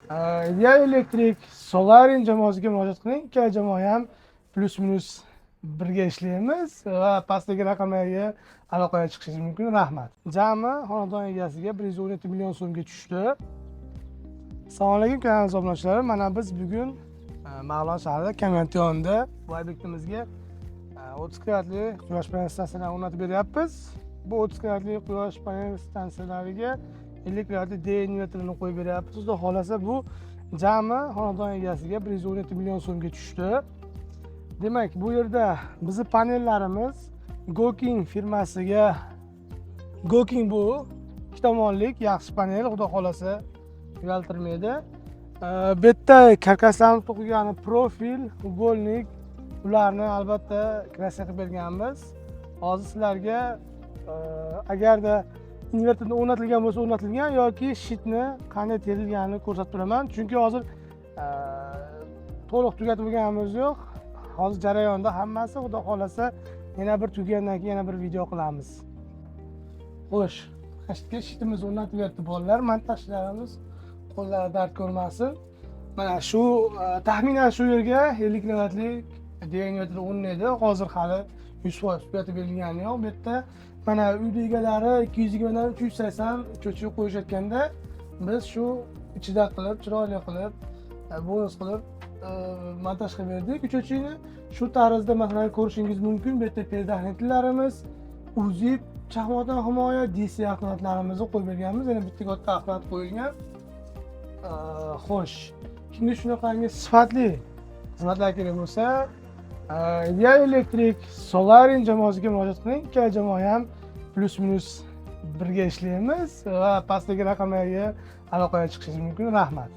Ideal Electric, Solarin jamoasiga murojaat qiling. Ikkala jamoa ham плюс-минус birga ishlaymiz va pastdagi raqamlarga aloqaga chiqishingiz mumkin. Rahmat. Jami xonadon egasiga 117 million so'mga tushdi. Assalomu alaykum, kanal obunachilari. Mana biz bugun Marg'ilon shahrida, Kamant yonida bu obyektimizga 30 kilovatli quyosh panel stansiyalarini o'rnatib beryapmiz. Bu 30 kilovatli quyosh panel stansiyalariga 50 kilovatli D invertorini qo'yib beryapmiz. Xudo xohlasa, bu jami xonadon egasiga 117 million so'mga tushdi. Demak, bu yerda bizni panellarimiz Goking firmasiga. Goking bu ikki tomonlik yaxshi panel, xudo xohlasa, uyaltirmaydi. Bu yerda karkaslarni to'qigani profil, угольник, ularni albatta краска qilib berganmiz. Hozir sizlarga agarda invertorni o'rnatilgan bo'lsa o'rnatilgan yoki щит ni qanday terilganini ko'rsatib turaman. Chunki hozir to'liq tugatib bo'lganimiz yo'q. Hozir jarayonda hammasi, xudo xohlasa, yana bir tugagandan keyin yana bir video qilamiz. Xo'sh, mana shu yerga щит imizni o'rnatib berdi bolalar, montajchilarimiz, qo'llari dard ko'rmasin. Mana shu taxminan shu yerga 50 kilovatli invertor o'rnaydi. Hozir hali 100% tugatib berilgani yo'q. Bu yerda mana uyni egalari 220 dan 380 cho'chib qo'yishayotganda, biz shu ichida qilib, chiroyli qilib, bonus qilib montaj qilib berdik uchuvchini. Shu tarzda, masalan, ko'rishingiz mumkin, bu yerda предохранитель larimiz, UZIP chaqmoqdan himoya, DC avtomatlarimizni qo'yib berganmiz. Yana bitta katta avtomat qo'yilgan. Xo'sh, kimga shunaqangi sifatli xizmatlar kerak bo'lsa, Ideal Electric, Solarin jamoasiga murojaat qiling. Ikkala jamoa ham плюс-минус birga ishlaymiz va pastdagi raqamlarga aloqaga chiqishingiz mumkin. Rahmat.